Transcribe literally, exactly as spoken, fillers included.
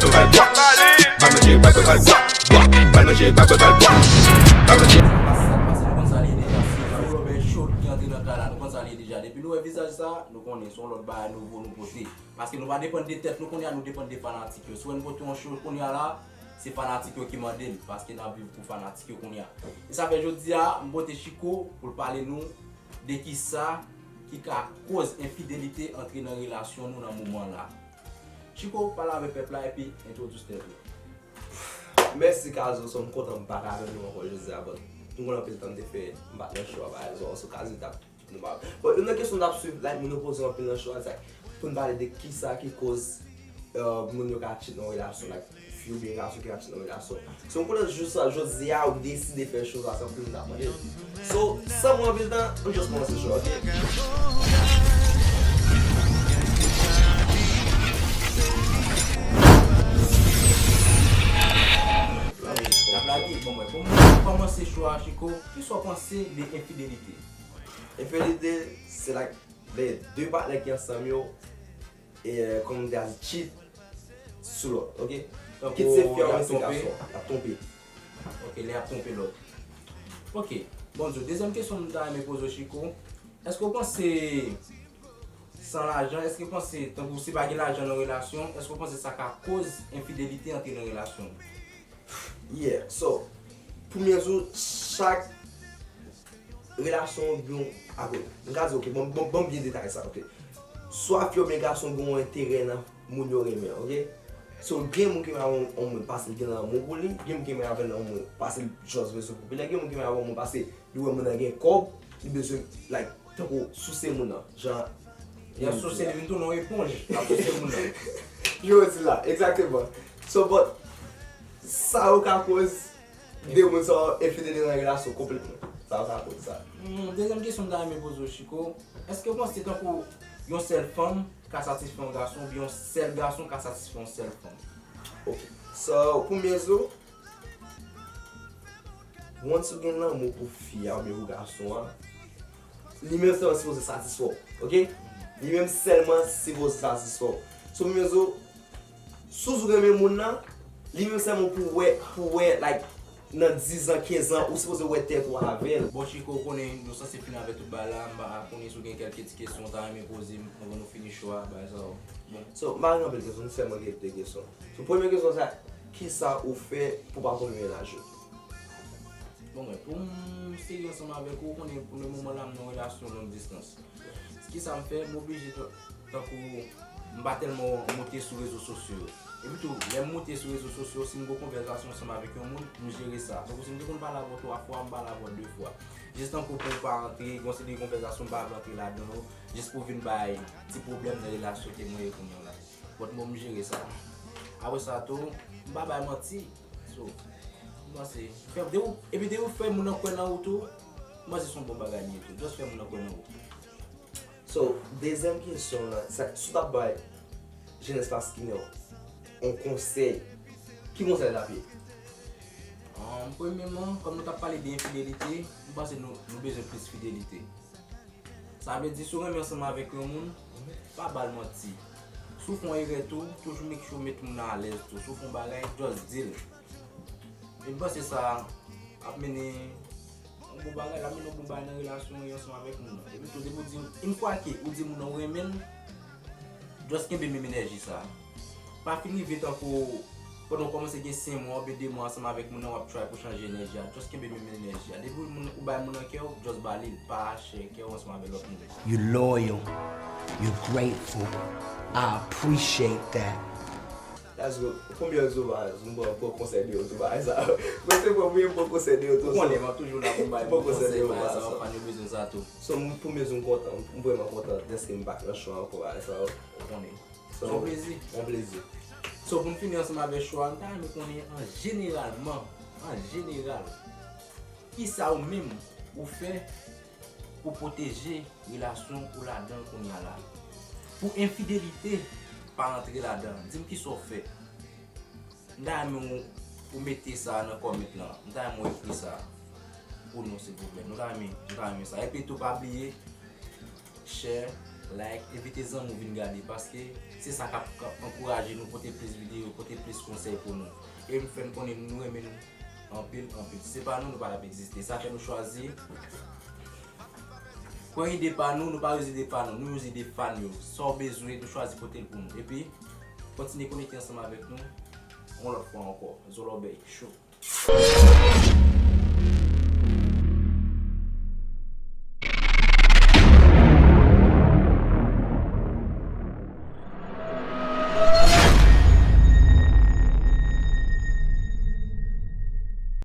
Bal manje, bal bwè, bal bwè. Bal manje, bal bwè, bal bwè. Bal manje. Sa k pase, sa k pase, nou konn sa l ye deja. Se Lobè Show ki antre nan kay la, nou konn sa l ye deja. Depi nou wè vizaj sa, nou konnen se yon lòt bagay nouvo nou pote. Paske nou pa depann de tèt nou kounye a, nou depann de fanatik yo. Si w wè n pote yon show kounye a la, se fanatik yo ki mande l, paske n ap viv pou fanatik yo kounye a. E sa fè jodi a, m pote Chiko pou l pale nou de kisa ki ka koz enfidelite antre nan relasyon nou nan moman la. Chiko, pale avèk pèp la epi entwodis tèt ou. Mèsi Kazo, so m kontan m back avèk nou ankò jodi a, but m konn anpil tan m te fè m pa t nan show a, pa egzanp, so Kazo t ap, nou pa, but youn nan kesyon m t ap swiv, like, moun yo poze anpil nan show a, it's like, pou n pale de kisa ki koz, euh, moun yo ka cheat nan relasyon, like, fi oubyen gason ki ka cheat nan relasyon. So m konnen jis jodi a ou deside fè show sa, sa pou m ta mande. So, san pran anpil tan, nou just kòmanse show, ok? N ap lage, bon, mwen, pou m kòmanse show a, Chiko, kisa w panse de enfidelite? Enfidelite, se like, lè de patnè ki ansanm yo, e, kòm m te di, cheat sou lòt, ok? Kit se fi a oubyen se gason, y ap twonpe. Ok, lè y ap twonpe lòt. Ok, bon, Dyo, dezyèm kesyon m ta renmen poze w, Chiko, èske w panse san lajan, èske w panse, tankou si pa gen lajan nan relasyon, èske w panse sa ka koz enfidelite antre nan relasyon? Yeah, so, premye jou, chak relasyon gen yon, akoz, m ka di, ok, bon, bon, bon, byen detay sa, ok. Swa fi oubyen gason gen yon enterè nan moun yo renmen, ok. So, gen moun ki renmen yon, yon moun paske l gen lanmou pou li, gen moun ki renmen avè l nan yon moun paske l just bezwen popilè, gen moun ki renmen avè yon moun paske li wè moun nan gen kòb, li bezwen, like, tankou souse moun nan, jan, y ap souse, li vin tounen yon eponj, l ap souse moun nan. Yo di la, egzakteman. So, but, sa yo ka koz de moun sa yo enfidelite nan relasyon konplètman. Sa yo ka koz sa. Hmm, dezyèm kesyon m ta renmen poze w, Chiko, èske w panse tankou yon sèl fanm ka satisfè yon gason, oubyen yon sèl gason ka satisfè yon sèl fanm? Ok. So, premye jou, once ou gen lanmou pou fi a oubyen pou gason an, li menm sèlman sipoze satisfè w, ok? Li menm sèlman sipoze satisfè w. So, premye jou, si w renmen moun nan, li menm sèlman pou wè, pou wè, like, nan diz an, kenz an, ou sipoze wè tèt ou avè l. Bon, Chiko, ou konnen nou sanse fin avè tout bagay la, m pa konnen si w gen kèlke ti kesyon w ta renmen poze m anvan nou fini show a, bagay sa yo. Bon. So, m pa gen anpil kesyon, m sèlman gen de kesyon. So, premye kesyon sa, kisa ou fè pou w pa tonbe mennaj ou? Bon, mwen, pou m serye ansanm avèk ou, ou konnen pou le moman la, m nan relasyon long distance. Kisa m fè? M oblije, tan-, tankou, m pa tèlman monte sou rezo sosyo yo. Epi tou, lè m monte sou rezo sosyo, si m gen yon konvèsasyon ansanm avèk yon moun, m jere sa. Tankou si m te konn pale avè w twa fwa, m pale avè w de fwa. Jis tankou pou w pa antre, gen yon seri de konvèsasyon m pa vle antre ladan yo, jis pou vin bay ti pwoblèm nan relasyon ke mwen ye kounye a la. But mwen, m jere sa. Apre sa tou, m pa bay manti. So, m panse, fè, depi w, epi depi w fè moun nan kwè nan ou tou, m panse se yon bon bagay li ye tou. Just fè moun nan kwè nan ou. So, dezyèm kesyon lan, sa, si w t ap bay jenès maskilen yon konsèy, ki konsèy l ap ye? Um, premyèman, kòm nou t ap pale de enfidelite, m panse nou, nou bezwen plis fidelite. Sa vle di, si w renmen ansanm avèk yon moun, pa ba l manti. Si w fè yon erè tou, toujou make sure w met moun nan alèz tou. Si w fè yon bagay, just di l. E m panse sa ap mennen yon bon bagay, l ap mennen yon bon bagay nan relasyon w ansanm avèk moun nan. Epi tou, depi w di, yon fwa ke ou di moun nan ou renmen l, just kenbe menm enèji sa. Pa fin rive tankou pandan w kòmanse gen senk mwa oubyen de mwa ansanm avèk moun nan, w ap try pou chanje enèji a. Just kenbe menm enèji a. Depi moun, ou bay moun nan kè w, just ba li l. Pa share kè w ansanm avèk lòt moun. You loyal. You grateful. I appreciate that. That's good. Konbyen jou baz m pran, pran konsèy de yo tou bagay sa? Mwen se pran, mwen pran konsèy de yo tou. Ou konnen, m ap toujou la pou m bay konsèy bagay sa, fan yo bezwen sa tou. So, m, premye jou m kontan, m vrèman kontan dèske m back nan show ankò bagay sa. Ou konnen. So, yon plezi. Yon plezi. So, pou n fini ansanm avèk show a, m ta renmen konnen an jeneralman, an jeneral, kisa ou menm ou fè pou pwoteje relasyon ou ladan kounye a la? Pou enfidelite pa antre ladan, di m kisa w fè. M ta renmen w, ou mete sa nan comment lan. M ta renmen w ekri sa pou nou, silvouplè. Nou ta renmen, nou ta renmen sa. Epi tou, pa bliye, share, like, envite zanmi w vin gade, paske se sa k ap, k ap ankouraje nou pote plis videyo, pote plis konsèy pou nou. E m fè n konnen nou renmen nou anpil, anpil. Si se pa nou, nou pa t ap egziste. Sa fè nou chwazi pran ide pa nou, nou pa use ide pa nou, nou use ide fan yo. Sa w bezwen, nou chwazi pote l pou nou. Epi, kontinye konekte ansanm avèk nou yon lòt fwa ankò. Zolòbèy Show.